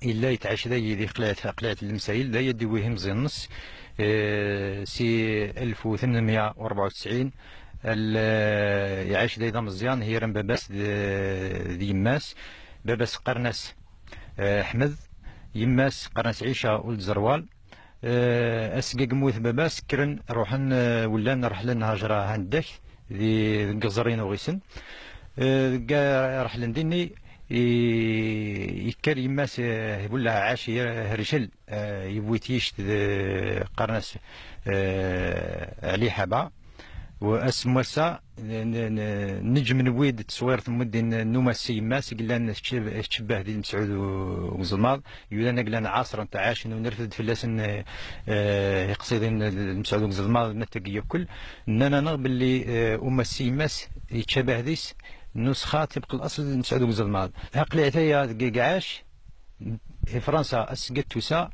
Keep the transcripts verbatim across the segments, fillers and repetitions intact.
illa itɛac dayi di qliɛt, qliɛt lemsayil, dayi d-iwi himẓiɣen-s, eh, si elf u tmenmya u rebɛa u tesɛin, el, eh, itɛac dayi d ameẓyan, hirem baba-s d, d yemma-s, baba-s qqaren-as, eh, Ḥmed, yemma-s qqaren-as Ɛica ul Ẓerwal, Eh, asgg n yemmut baba-s, kkren, ruḥen, eh, wlan, reḥlen hajra handakt, di, deg iẓri n uɣisen. Eh, deg, reḥlen dinni, i, yekker yemma-s, eh, wlan ɛac, eh, hercel, eh, yewwi-t yict d, qqaren-as, eh, Ɛli Ḥaba. U asmmas-a, n-, n-, n-, nejjem newwi-d tteswirt n umeddi n, n umass n yemma-s, i yellan tettceb-, tettcebbah di Mesɛud U-, Uzelmaḍ, yudan a yellan ɛaṣren-t, ɛacen u nerfed-d fell-asen, eh, eh, iqṣiḍen n Mesɛud Uzelmaḍ, n at-tagi yakk, nnan-aneɣ belli, eh, umass n yemma-s yettcabah deg-s nusxa tibq l-aṣl n Mesɛud Uzelmaḍ. Haqliɛt aya deg, deg ɛac, Fransa asgg n tusa,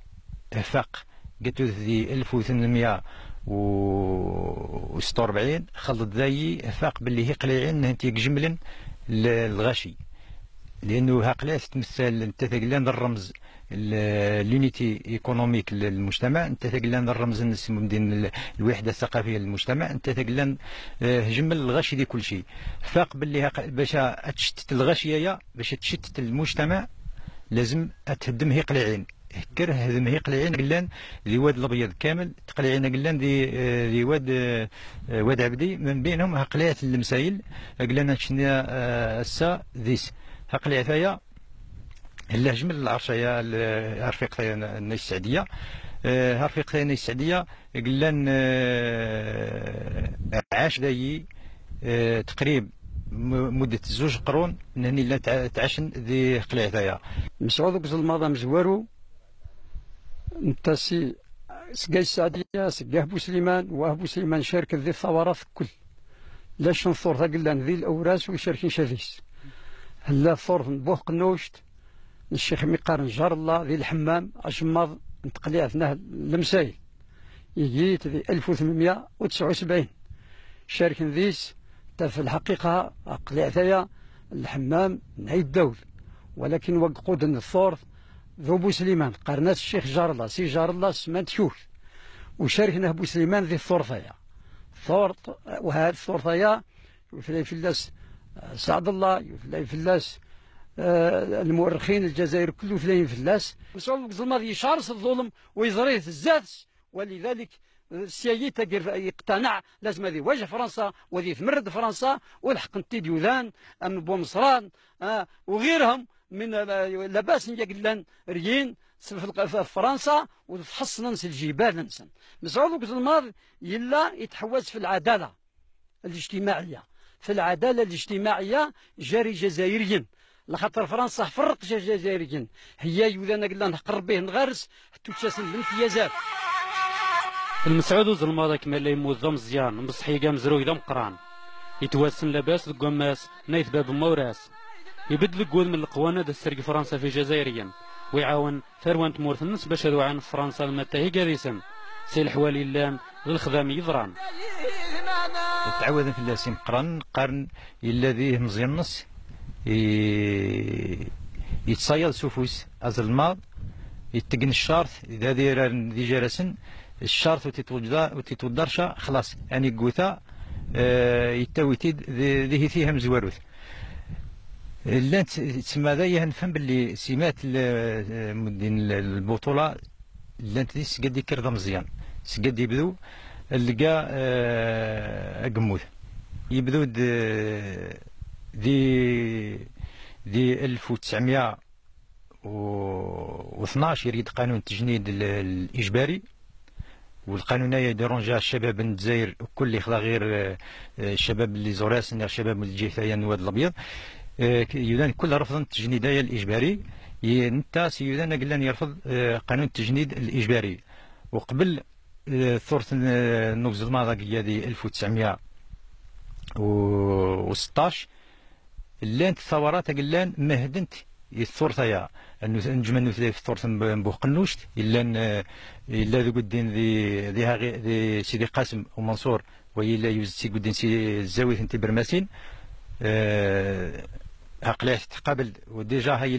faq, gatu di elf u tmenmya u setta u rebɛin, xelleḍ dayi, faq belli hiqliɛin n-hent yegzemlen l-, lɣaci. Liannu haqliɛt tmettal n-, n-, tagella n rremz l-, l'unité économique l-, lmujtamaɛ, n-, tagella n rremz n-, s-, din l-, lwiḥda ssaqafiyya lmujtamaɛ, n-, tagella n-, eh, hejmel lɣaci di kulci. Faq belli haq-, bac a-, ad tcettet lɣaci aya, bac ad tcettet lmujtamaɛ, lazem ad theddem hiqliɛin. Kker heddem hiqliɛin a yellan di Wad Lebyaḍ kamel, tiqliɛin a yellan di, eh, di Wad, eh, eh, Wad Ɛebdi, min baynhum haqliɛt n lemsayil a yellan ad tcenni, eh, ass-a deg-s. Haqliɛt aya, illa hejmel lɛerc aya, l-, arfiqt aya n-, n Ayt Seɛdiya. Eh, arfiqt aya n Ayt Seɛdiya, Glan, eh, ɛac dayi, eh, taqrib mu-, muddet zuj qrun, n-, henni llan tɛ-, tɛacen di qliɛt aya. Mesɛud Uzelmaḍ amezwaru, netta si, seg Ayt Seɛdiya, seg Ɛebbu Sliman, u Ɛebbu Sliman cerken di tawrat kul. Lacen ḍḍurt a glan di lawras u cerken ca deg-s. Hella ḍḍurt n Buh Qennuct, n Ccix mi qqaren Jar Llah, di lḥemmam, acemmaḍ n tqliɛt n lemsayil. Igi-t di elf u tmenmya u tesɛa u sebɛin. Cerken deg-s, taf lḥaqiqa, aqliɛt aya, lḥemmam n Ɛid Dawed. Walakin wa iquden ḍḍurt, d Ubu Sliman, qqaren-as Ccix Jar Llah, si Jar Llah, ssma n tkukt. U cerken Ɛebbu Sliman di ḍḍurt aya. Ḍḍurt, u ha ḍḍurt aya, yuklay fell-as, eh, Saɛd Llah, yuklay fell-as, eh, lmuwerrixin n Lezzayer kul utlayen fell-as. Mesɛud Uzelmaḍ yecɛer s ḍḍulem u yeẓra-t zdat-s, ولذلك, eh, s-, sya-yi taggara yeqtaneɛ, lazem ad iwajeh Fransa, u ad itmerred Fransa, u lḥeqq n tid yudan, am Bumeṣran, eh, u ɣirhum, min, eh, labas n yaglan ryin, s-, f-, f-, Fransa, u tḥeṣṣnen s lǧibal-nsen. Mesɛud Uzelmaḍ yella itḥewwas f lɛadala. الاجتماعية. F lɛadala الاجتماعية jar Ijazayryen. Lxaṭer Fransa tferreq jar Ijazayryen. Heyya yudan a glan ḥeqq Rebbi-hen ɣer-s, ḥettu ččasen d imtiyyazat. D Mesɛud Uzelmaḍ akmel la yemmut d ameẓyan, mbeṣṣeḥ iga amezruy d ameqqran. Yettwassen labas deg wammas n Ayt Bab Mawras. Ibedd deg wudem n leqwanen ad tesserg Fransa f Ijazayryen, u iɛawen tarwa n tmurt-nnes bac ad uɛin Fransa d ma ttahigad-isen, si leḥwal yellan d lexdam yeḍran. Ttɛawaden fell-as imeqqranen, qqaren yella d imeẓyan-nnes, i-, yettṣayad s ufus azelmaḍ, yetteggen ccerṭ, d ad iraren d ijar-asen, ccerṭ ur t-itweddar, ur t-itweddar ca, xlaṣ, ani yegguta, eh, yettawi-t-id d, d ihiti hamezwarut. Llant ttmada yehnfen belli simat l-, muddin l-, lbuṭula llant di sgad ikker d ameẓyan. Sgad ibdu lga, eh, agemmud. Yebdu-d, eh, di, di elf u tesɛemya u tnac, yerra-d qanun n tejnid l-, l-ijbari. Welqanun-a yeddiṛunja ccabab n Lezzayer kul, ixḍa ɣir, eh, eh, ccabab n Iẓuras neɣ ccabab n lǧiht-aya n Wad Lebyaḍ. Eh, k-, yudan kul refḍen tejnid-aya l-ijbari. Ye-, netta s yudan a glan yerfeḍ, eh, qanun n tejnid l-ijbari. Uqbel, eh, ḍḍurt n, eh, n uzelmaḍ a gya di elf u tesɛemya u seṭṭac, Llant ttawrat a glan mehdent i ḍḍurt-aya. Anu-, neǧma n utlay f ḍḍurt n B-, n Buh Qennuct, yellan, eh, yella deg uddin di, di Haɣi-, di Sidi Qasem u Manṣur, wa yella yuzet seg uddin si zzawit n Tibermasin. Eh, ܗܩܠܝܬ ܩܒܠ ܘܕܝ ܙܐ ܗܝ ܠܙܡܢܘܬ ܠܗ ܒܠ ܣܝܩܠܝܥܝܢ، ܪܣܝܢ ܕܓܘܡܫܢ ܓܠܢ ܝܩܒܠ ܟܠ ܗܩܠܝܬ ܩܒܠ ܗܩܠܝܬ ܝܢܝ. ܓܕ ܓܡܪ ܐܚܟܝܢܐ ܒܠ ܣ ܢܬܢܝܐ ܕܪܬ ܡܢ ܓܣ ܓܙܐ ܡܐ ܓܓ ܚܕ ܘܚܕ ܥܡܝܢ ܬܠܬܐ ܨܒܢ ܕܫܪ ܕܝܠ ܘܩܬܢ ܢܬܫܪ ܣܝܕܝܢ ܐܚܟܝܢ ܒܠ ܓܓ ܓܟܪ ܣܡܚ ܩܝܡ ܕܝ ܣܠ ܦܟܪ ܕܝܢ ܘܙܠܐ ܕܡܦܝܫ ܥܠ ܩܠܝܥܬ ܕܝܢ ܢܛܠܩ ܕ- ܕܓܘܕܢܣ. ܕܝܠ ܘܩܬ ܓ- ܓ- ܓܡܪ ܩܪܘ ܕܝܢ ܝܪܝܐ. فرنسا ܡܬܐ ܝܐ ܗܘܝ ܕܣܠܝܓܢ. ܣܠܝܓܢ ܣܪܣܐ ܕܝ ܕܪܬܐ ܝܐ ܗܩܝ ܒܥܕܬ ܐܬ ܡܢ ܐܓ ܪܘܫ ܡܕܢ ܕܘܢܝܢ ܘܕܢܣ ܘܝܢ ܕܘܚܕܐ ܡܢ ܢܝ ܬܠܬܐ ܘܡܒܕ ܩܒܪ ܡܐ ܗܕܐ ܕܟܪܣܐ ܠܝ ܓܢܝ ܕܝܢ ܥܒܕܢ ܫܥܠܢ ܐܩܠܝܬ ܓܡܠܢ ܠܗ ܣܥܕܝܐ ܓܡܠܢ ܠܗ ܣܝܠ ܚܘܕܘܕ ܘܝܢ ܗܢ ܠܓܝܬܢ ܘܥܣܡ ܘܝܢ ܗܢ ܝܬ ܬܟܪ ܝܢ ܦܠܣܢ ܣܝܠܢ ܣܝܠܢ ܝܢ ܣܢ ܕܥܝܬ ܒܠܝ ܕܝܣܢ ܠܡܪܕ ܕܠܡܪܕ ܠܡܣܥܘܕ ܘܓܙܠܡܐ ܡܐ ܝܫܩܠ ܝܢ ܕܠܡܪܕ ܝܢ ܦܠܣܢ ܣܝܠܢ ܝܢ ܘܚܕ ܬܠܬܐ ܠܥܘ ܡܢ ܐܪܒܥܐ ܪܝܢ ܣܠܥܣܬ ܬܘܠܢ ܣܠܥܣܬ ܥܠ ܓܗܢܬܐ ܣܝܠ ܣܝܠ ܡܣܥܘܕ ܘܓܙܠܡܐ ܐܠܦܢܣܢ ܝܡܘܕ ܘܝܕܢ ܝܟܪܕ ܘܝܕ نفس المشكل ܣܡܝܢ ܕ التاريخ ܝܕܢ نفس المشكل ܥܒܕܢ ܙܕ ܟܢܬܐ ܥܒܕܢ ܙ ܣܠܝܓܢ ܕܝܡ ܝܢ ܝܢ ܥܒܕܢ ܥܝܢ ܕܩܠܝܬܐ ܥܒܕܢ ܙ ܫܥܠܢ ܝܩܝܡ ܡܢܝ ܬܓܘܪ ܓܘܪ ܘܝܕ ܣܠܝܓܢ ܕܝܢ ܘܬܒܠܫ ܘܥܕܣ ܓܘܣ ܘܙܝܢ ܝܟܪ ܝܠܗ ܝܘܕܢܐ ܓܘ- ܓܘܝܢ ܠحبس ܕܝܠ ܘܩܬܢ ܦܠ ܓܢܣ ܠܒܣ ܓܘܝܢ ܣܠܥ ܘܙܠܡܕ ܝܠ ܬܬܒܪܬܢ ܬܠܠܝ ܝܕ ܓܚܡ ܕܠܡܘܠܝܢܣ ܝܕ ܕܪܕܚ ܡܬܝܢ ܢܝܚ ܒܪ ܠܩܢܘܢ ܝܓܘܪ ܦܘܒܪܝܕ ܢܝܐ ܝܠܢ ܙܕܣ ܝܓܐ ܬܘܪܬ ܬܡܩܪܢ ܬܘܓ ܣܓܘܣܢ ܐܠܦ ܘܬܫܥܡܐ ܘܣܬܥܫ ܝܬܓܪܘܠܐ ܗܡܙܘܪܘܬܢ ܕܡܘܪܠ ܓܢܣ ܘܝܗܒܠܐ ܕܝܠ ܘܩܬܢ ܕܪ ܡܘܪܣ ܘܝܩܝܡ ܕܝܡܐ ܦܠܣ ܕܥܣܣ ܡܣܥܘܕ ܘܓܙܠܡܐ ܐܬܘܪܬ ܢܣ ܟܢܬܐ ܠܡܘܩܦ ܢܣ ܝܘܣܕ ܕ- ܕܣܝܩ ܝܐ ܝܘܣܕ ܕܣܝܩ ܠܡܘܩܪܐ ܡܘܩܪܐ ܥܕ ܦܪܢܣܐ ܥܣܟܪܝ ܕܠܥܣܟܪ ܠܐܢܐ ܦܪܢܣܐ ܗܕܠܡܢܐ ܘܕ ܕܠܢ ܓܣ ܠܩܘܬ ܘܢܟܫܢܝ ܠܗ ضعفاء ولكن ܐܡܐ ܘܢܣܬܣܠܡܫ ܡܣܥܘܕ ܘܓܙܠܡܐ ܣܝܘܕܢ ܝܓܠܢ ܪܦܕܢ ܠܫܢ ܠܓܙܝܪ ܕܠܓܙܝܪܝܢ ܕܓܘܡܟܢܝܐ ܕܝ ܓܙܕ ܣܝ ܝܓܢ ܛܠܩ ܘܐܢ ܩܪܐ ܡܬܟܬܒܢ ܠܓܘܪ ܡܬܟܬܒܢ ܠܓܘܢܘܕ ܢܣܢ ܠضباط ܢܣܢ ܩܪܢ ܒܠܝ ܠܐܘܪܣ ܢܬܓܠܢ ܕܠܡܘܢܛܠܩ ܢܬܡܪܘܕ ܠܢ ܟܬܒܢ ܠܡܣܘܠ ܢܣܢ ܘܟܬܒܢ ܠحاكم العام ܩܪܢ ܣܠܙܡܢ ܢܗܬܡܣܝ ܠܐܘܪܣ ܣܠܙܡܢ ܢܚܨܪ ܠܐܘܪܣ ܠܐ ܚܛܪ ܠܡܘܢܛܠܩ ܕܬܡܪܘܕ ܣܝ ܠܐܘܪܣ ܡܣܥܘܕ ܘܓܙܠܡܐ ܝܘܣܕ ܕܝܠ ܘܩܬܝܐ ܣܝ ܣܬܫ ܡܓܝܪ ܘܚܕ ܘܥܣܪܝܢ ܝܩܘܡ ܣܕܘܪܢܣ ܘܝܠܢ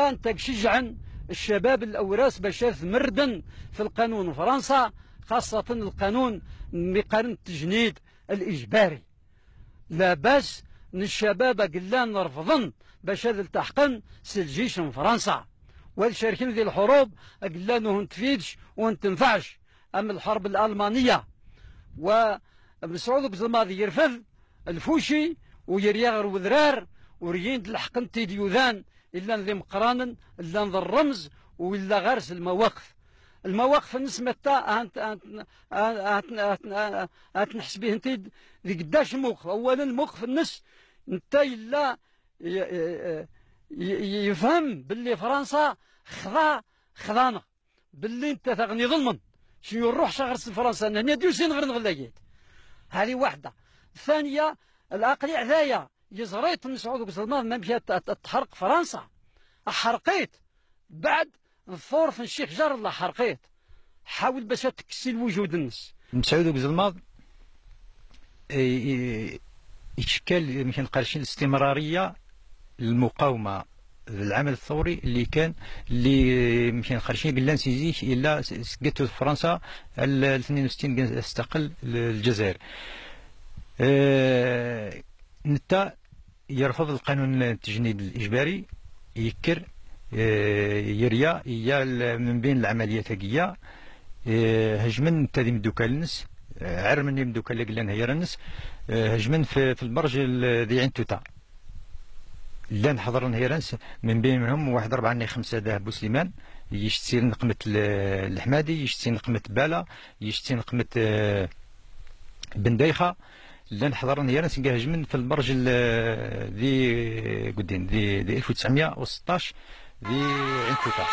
ܬܓܫܓܥܢ الشباب ܠܐܘܪܣ ܒܫܬ ܡܪܕܢ ܬܠ ܩܢܘܢ ܦܪܢܣܐ خاصة ܠܩܢܘܢ ܡܝܩܪܢ ܬܓܢܝܕ ܠܐܓܒܪܝ ܠܐ ܒܣ ܢܫܒܒܐ ܓܠܢ ܪܦܕܢ ܒܫܬ ܠܬܚܩܢ ܣܠܓܝܫܢ ܦܪܢܣܐ ܘܠܫܪܟܢ ܕܝܠ حروب ܓܠܢ ܘܗܘܢ ܬܦܝܕܫ ܘܗܘܢ ܬܢܦܥܫ ܐܡ الحرب الألمانية ܘܡܣܥܘܕ ܘܓܙܠܡܐ ܕܝܪܦܕ ܠܦܘܫܝ ܘܝܪܝܓܪ ܘܕܪܪ ܘܪܝܢ ܕܠܚܩܢܬܝ ܕܝܘܕܢ ܐܠܢ ܕܝܡܩܪܢܢ ܐܠܢ ܕܪܡܙ ܘܝܠܗ ܓܪܣ ܠمواقف ܠمواقف ܢܣ ܡܬܐ ܐܢܬ ܐܢܬ ܐܢܬ ܐܢܬ ܐܢܬ ܐܢܬ ܢܚܣ ܒܝܗܢ ܬܝܕ ܕܝ ܓܕܫ ܡܘܩܦ ܐܘܠܢ ܡܘܩܦ ܢܣ ܢܬܝ ܠܗ ܝ- ܝ- ܝ- ܝ- ܝܦܗܡ ܒܠܝ ܦܪܢܣܐ ܚܕܐ ܚܕܢܐ ܒܠܝ ܢܬ ܬܓܢܝ ܕܠܡܢ ܫܝܘ ܪܘܚ ܫܓܪܣ ܠܦܪܢܣܐ ܢܗܢܝܐ ܕܝܘܣܝܢ ܓܪܢ ܓܠܝܬ ܗܕܝ ܘܚܕܐ ثانية العقلية ܥܕܝܐ ܝܙܪܝܬ ܡܣܥܘܕ ܘܓܙܠܡܐ ܡܡܟܝܬ ܕ- ܕ- ܕܚܪܩ ܦܪܢܣܐ ܐܚܪܩܝܬ بعد الثور في الشيخ جار الله حرقيت. حاول باش تكسي الوجود الناس. مسعود وقزلماض، إي-، إي-، يشكل يمكن قرشين الاستمرارية، المقاومة، العمل الثوري اللي كان، اللي يمكن قرشين قلنا نسيزيك إلا س-، سقطوا في فرنسا ال-، الاثنين وستين استقل الجزائر. آه، نتا يرفض القانون التجنيد الإجباري، يكر، آه، يريا، يا ال-، من بين العمليات هكيا، آه، هجمن تادي مدوكالنس، آه، عر مني مدوكال لقلان هيرنس، آه، هجمن في، في البرج ال-، ذي عين توتا. لان حضرن هيرنس من بينهم واحد أربعة ني خمسة ده بوسليمان، يشتسي نقمة ال-، الحمادي، يشتسي نقمة بالا، يشتسي نقمة، آه، بن دايخة. لان حضرن هيرنس نقهجمن في البرج ال-، ذي قدين، ذي، ذي ألف وتسعمية وستاش، ذي عين توتا.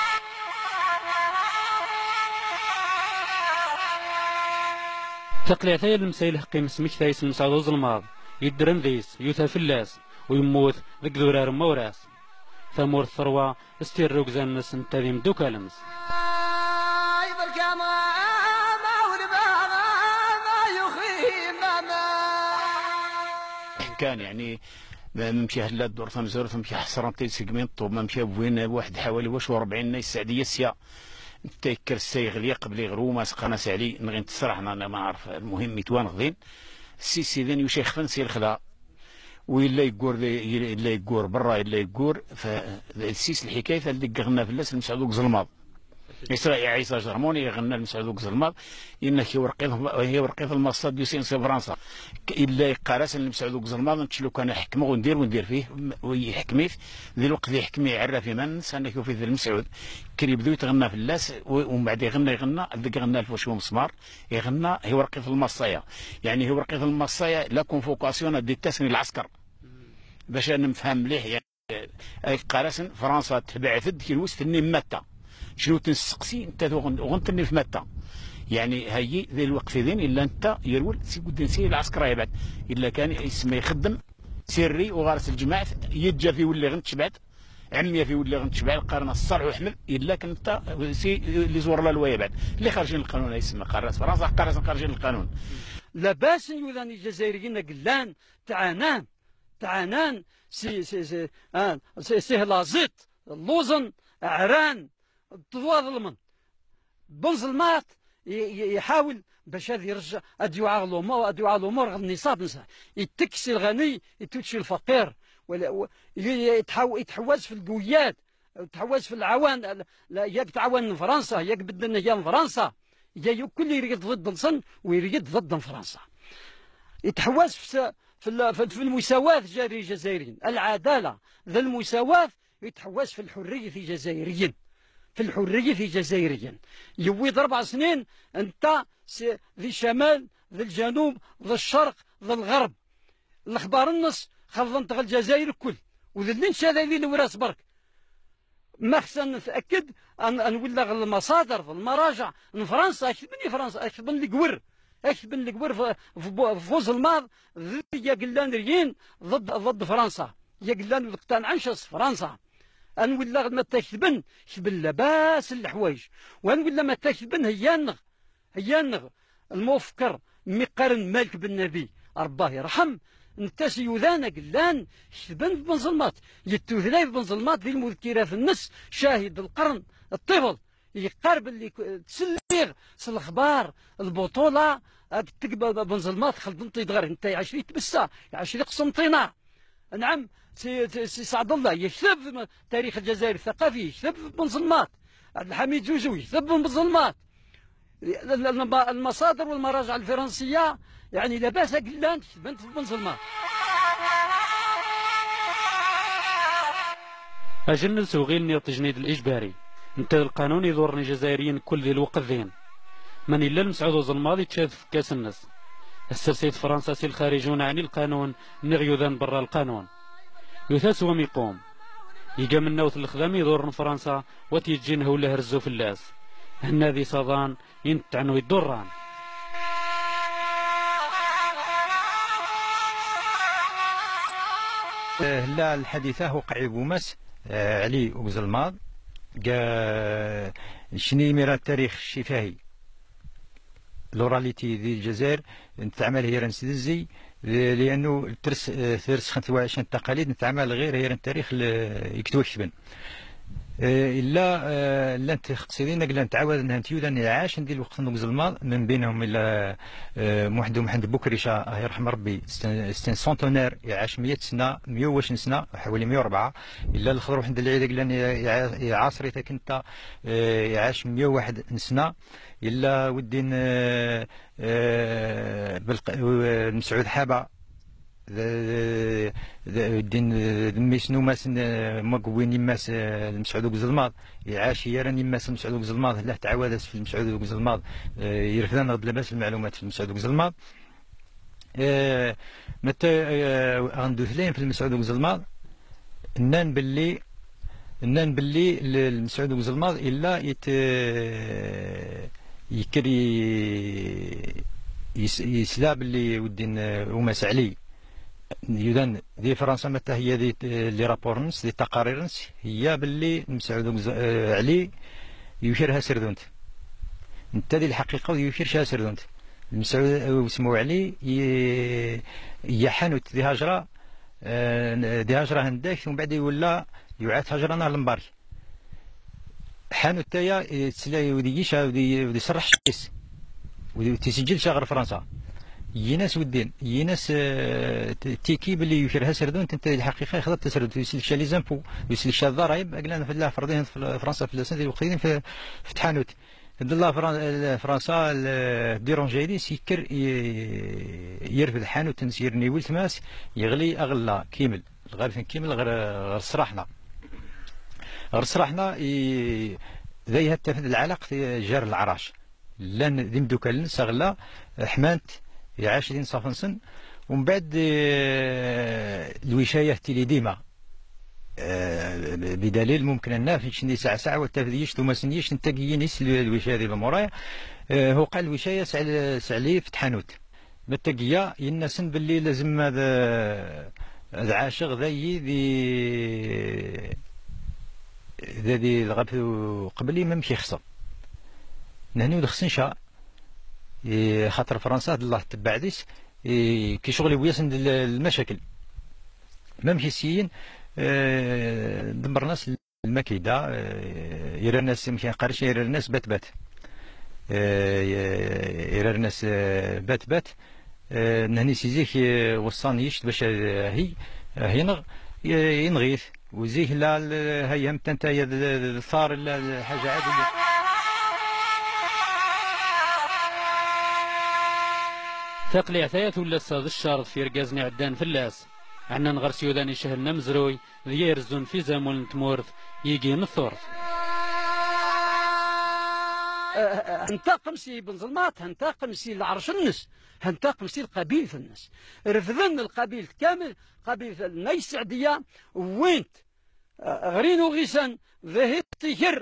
Taqliɛt-a n lemsayel ḥeqqi mesmekta-s n Mesɛud Uzelmaḍ, yeddren deg-s, yuta fell-as, u yemmut deg idurar n Mawras. Tamurt terwa s tirrugza-nnes n tadimdukal-nnes. كان يعني ما مشى هلا الدور تمزور، فمشى حصران تيسقمين طوب، ما مشى بوين واحد حوالي واش وربعين ناس سعدية سيا. تيكر السيغ لي قبلي غرومة سقنا سعلي نغين تسرحنا، أنا ما أعرف، المهم يتوان غدين. سي سيدين يوشي خفن سي الخلا. وإلا يقور ذي-، إلا يقور برا، إلا يقور، ف-، السيس الحكاية اللي قغنا في الناس المسعود وقزلماض. إسرائيل عيسى جرموني يغنى المسعود وقزلماض، إنك هي ورقيض، هي ورقيض المصاد يوسين سي فرنسا. ك-، إلا يقارس المسعود وقزلماض، نتشلو كان يحكمه وندير، وندير فيه، م-، ويحكميه، ذي الوقت ذي يحكمي عرف من، سنة يوفي ذي المسعود. كري بدو يتغنى في اللاس، و-، ومن بعد يغنى، يغنى، ذيك غنى الفوشو مسمار، يغنى هي ورقيض المصايا. يعني هي ورقيض المصايا، لا كونفوكاسيون دي تسني العسكر. باش أنا نفهم مليح، يعني، أي قرسن فرنسا تبعث كيلوس تني متى. شنو تنسقسي أنت ذو غن-، غن تني في متى. يعني، هي ذي الوقت ذين إلا أنت يرول سي قد نسي العسكر يبعد. إلا كان اسمه يخدم سري وغارس الجماعة يجا في ولي غن تشبعت. عمي في ولي غن تشبعت قرن الصالح وحمد إلا كنت سي اللي زور لا لوايا بعد. اللي خارجين القانون يسمى قرص فرنسا قرص خارجين القانون. لاباس يوذان الجزائريين قلان تعانان تعانان سي سي سي آه سي سي لازيت اللوزن عران تضواض المن بنزلمات ي- ي- يحاول باش هذه يرجع اديو على الامور اديو على الامور غير النصاب نسا يتكسي الغني يتوتشي الفقير ولا و- ي- ي- يتحو- يتحوز في القويات يتحوز في العوان ال- لا ياك تعاون فرنسا ياك بدنا هي فرنسا يا كل يريد ضد الصن ويريد ضد فرنسا يتحوز في س- في ال- في في المساواة جاري الجزائريين العدالة ذا المساواة يتحوس في الحرية في جزائريين في الحرية في جزائريين يويد أربع سنين أنت س- ذي الشمال ذي الجنوب ذي الشرق ذي الغرب الأخبار النص خلطنت الجزائر الكل وذلين شذاذي الوراس برك ما خصنا نتأكد أن أن ولا المصادر المراجع من فرنسا أكتبني فرنسا أكتبن القور أكتبن القور في في بو- في فوز الماض ذي قلان ريين ضد ضد فرنسا يا قلان وقتان عنشس فرنسا أن ولا ما تكتبن كتبن لباس الحوايج وأن ولا ما تكتبن هيانغ هيانغ المفكر مقرن مالك بن نبي رباه يرحم نتاس يوذان قلان كتبن في بنزلمات يتوذلاي في بنزلمات ذي المذكرات النس شاهد القرن الطفل يقارب اللي ك- تسليغ سلخبار البطولة تقبل بنزلمات خلدن تيدغر انت عشري تبسا عشري قسم طينة نعم سي, سي, سي سعد الله يكتب في م- تاريخ الجزائر الثقافي يكتب في بنزلمات عبد الحميد زوزو يكتب في بنزلمات ال- ال- الم- المصادر والمراجع الفرنسية يعني لاباس قلان كتبنت في بنزلمات أجل نسوغي النير تجنيد الإجباري انت القانون يضرني جزائريين كل ذي الوقت ذين من إلا المسعود وزنماضي تشاذ في كاس النس السرسيت فرنسا سي الخارجون عن القانون نغيوذان برا القانون يثاس وميقوم يجا من نوث الخدم يضر فرنسا وتيجين هوله رزو في اللاس هنا ذي صدان ينتعنو يدوران لا الحديثة وقعي بومس آه، علي وزلماض Ga-, شنو مرا التاريخ الشفاهي؟ L'oralité دي الجزائر، نتعمل هي رنس دزي، لأنه ترس، ترس خنت وعشان التقاليد، نتعمل غير هي التاريخ ل-، يكتبوا يكتبن. إلا، لن تخصيدين، لن تعاود أنها تيودا عاش ندي الوقت نوك زلمال، من بينهم إلا، محمد، محمد بكري شا، الله يرحم ربي، ستين سنتونير، يعاش مية سنة، مية وشن سنة، حوالي مية وأربعة. إلا الخضر واحد العيد قلنا يعاصري تكنت، يعاش مية وواحد سنة. إلا ودين، بالق-، مسعود حابة، ودين، ميس نوماس، مقوين يماس، مسعود وقزلماض، يعاش يرن يماس مسعود وقزلماض، لا تعاودس في مسعود وقزلماض، يرفدان غد لباس المعلومات في مسعود وقزلماض. آه، متى، آه، غندوث لين في المسعود وزلماض، نان باللي، نان باللي ل-، المسعود وزلماض إلا يت-، يكري يس-، يسلا باللي ودين، آه، ومس علي. يدان دي فرنسا متى هي دي، آه، لي رابور نس، دي تقارير نس، هي باللي المسعود وز-، آه، علي يوشرها سردونت. انت دي الحقيقة ويوشر شها سردونت. المسعود وسمو علي ي-، يحنوت دي هجرة، آه، دي هجرة هنداك، ومن بعد يولى يعاد هجرة نهر المباري. حانوت تايا، آه، تسلا ودي يشا ودي، ودي سرح شيس. ودي تسجل شغل فرنسا. يناس ودين، يناس، آه، ت-، تيكي باللي يفيرها سردون، تنتهي الحقيقة، خذت سردون، يسلك شا لي زامبو، يسلك شا الضرايب، أقلان في الله فرضين في فرنسا في السنة دي وقتين في، في تحانوت. عند الله فرن-، فرنسا، ال-، ديرونجيلي سيكر ي-، يرفد حانوت نسير نيويل تماس، يغلي أغلى كيمل. الغرفين كيمل غير، غير صراحنا. غير صراحنا، ي-، ذي هتفد العلاقة في جار العراش. لان ذي مدوكا لنسا غلا، حمانت، يعاش دين صافنسن. ومن بعد، آه، الوشاية تيلي ديما. آه، بدليل ممكن أن في شني ساعة ساعة والتفديش ثم سنيش نتاقيين يس الوشاية ذي المورايا. آه، هو قال الوشاية سعل-، سعلي فتحانوت. متقيا ينسن باللي لازم هذا العاشق ذي ذي، ذي، ذي الغب قبلي ما مشي خصم. نهني ودخسن شا. إيه، خاطر فرنسا الله تبع ديس. إيه، كي شغلي وياس عند ال-، المشاكل. ما مشي سيين، آه، دمر ناس المكيدة، آه، يرى الناس، يمكن قرش يرى الناس بات بات. آه، يرى الناس، آه، بات بات. آه، نهني سيزيك، آه، وصان يشت باش، آه، هي، آه، هينغ-، آه، ينغيث. وزيه لا ال-، هي هم تنتا يد ال-، الثار ال-، الحاجة عادية. Taqliɛt-a tullas-a d ccerḍ f yergazen iɛeddan fell-as. Ɛnan ɣer-s yudan icehlen amezruy d yirezzun f izamul n tmurt yigi n tturt. Hentaqem si Benzelmaṭ, hentaqem si lɛerc-nnes, hentaqem si lqabilt-nnes. Refden lqabilt kamel, qabilt n Ayt Seɛdiya, wwin-t ɣer Inuɣisan, d ihi tiker,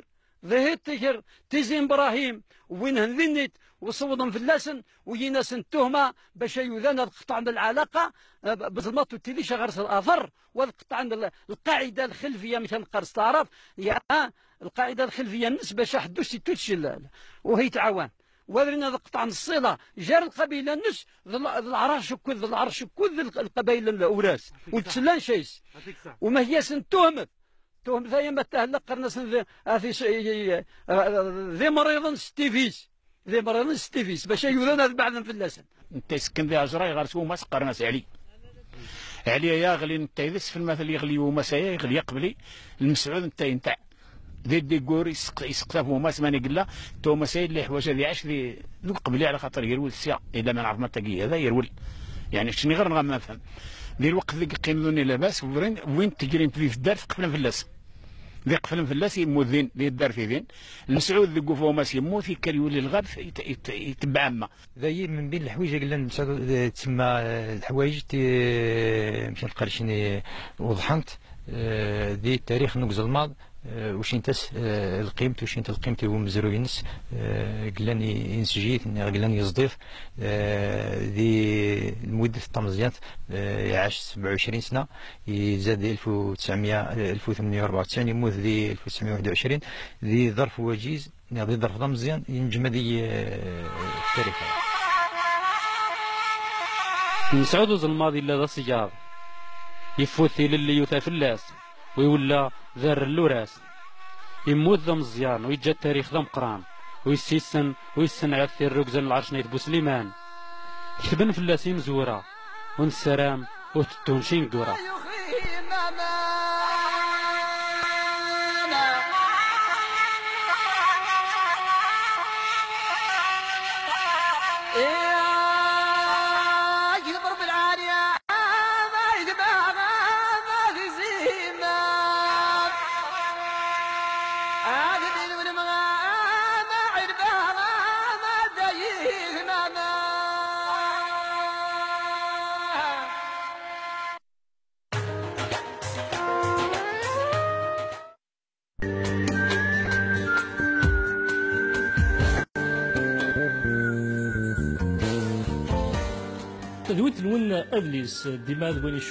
d ihi tiker, Tizi n Brahim, wwin-hen dinit, u ṣewḍen fell-asen, u gin-asen tuhma, bac ay udan ad qeṭɛen lɛalaqa, Benzelmaṭ ur ttili ca ɣer-s aḍer, u ad qeṭɛen l-, lqaɛida lxelfiya, amek ad neqqar s taɛrabt, ya, lqaɛida lxelfiya-nnes, bac ḥedd ur s-ittuttcellal, u hi-yettɛawan. Wa d rin ad qeṭɛen ṣṣila, jar lqabila-nnes, d l-, d leɛrac akk, d leɛrac akk, d l-, lqabayel n Uras. Ur ttsellan cay-s. U ma hi-asen tuhmet, tuhmet ay ama tahella qqaren-asen d, a tis-, d imriḍen s tifis. D imriḍen s tifis, bac ay udan ad beɛden fell-asen. Netta yesken di hejra, yeɣres wuma-s, qqaren-as Ɛli. Ɛli aya, ɣli netta yid-s, felma tali yeɣli wuma-s aya, yeɣli aqbli, Lmesɛud netta yenteɛ. Di ddiggur, yesseq-, yesseqtaf wuma-s mani yella, netta wuma-s aya yella yeḥwaǧ ad iɛac di, deg uqbli, ɛla xaṭer yerwel sya, illa ma nɛerf ma tagi hada, yerwel. Yeɛni, keččen iɣer neɣ ma fhem. Di lweqt deg yeqqim d unni labas, wwin, wwin-t, grin-t di taddart, qeflen fell-as. Di qeflen fell-as, yemmut din, di taddart i din. Lmesɛud deg ufa wuma-s yemmut, yekker yuli lɣerb, yet-, yet-, yetbeɛ amma. Dayi, min bin leḥwayeǧ i yellan, Lmesɛud, eh, tsemma, eh, leḥwayeǧ ti-, eh, mecen qercen, eh, uḍḥent, eh, di tarix n uzelmaḍ, Ušintes lqimt, ušint lqimt i umzrujnis, gleni insjit, ne gleni zdiv, di mudit tamzjant, yash sb'ushrin sna, i zed elfu tsamiya, elfu thamniya arbaatsin, i mud di elfu tsamia wahid ushrin, di zarf wajiz, ne di zarf tamzjan, in jmedi tarifa. Nsaud uzlmad illa da sijab. Ifuti lilli yutefillas. Wi ulla dherr luras. Imud dam zyan, wi jet tarikh dam qran. Wi sissen, wi sen athir rugzen l'arsh neyt busliman. Kitben fillasim zura. Un seram, ut tun shingura. Tadwit n-win adlis, dimad win i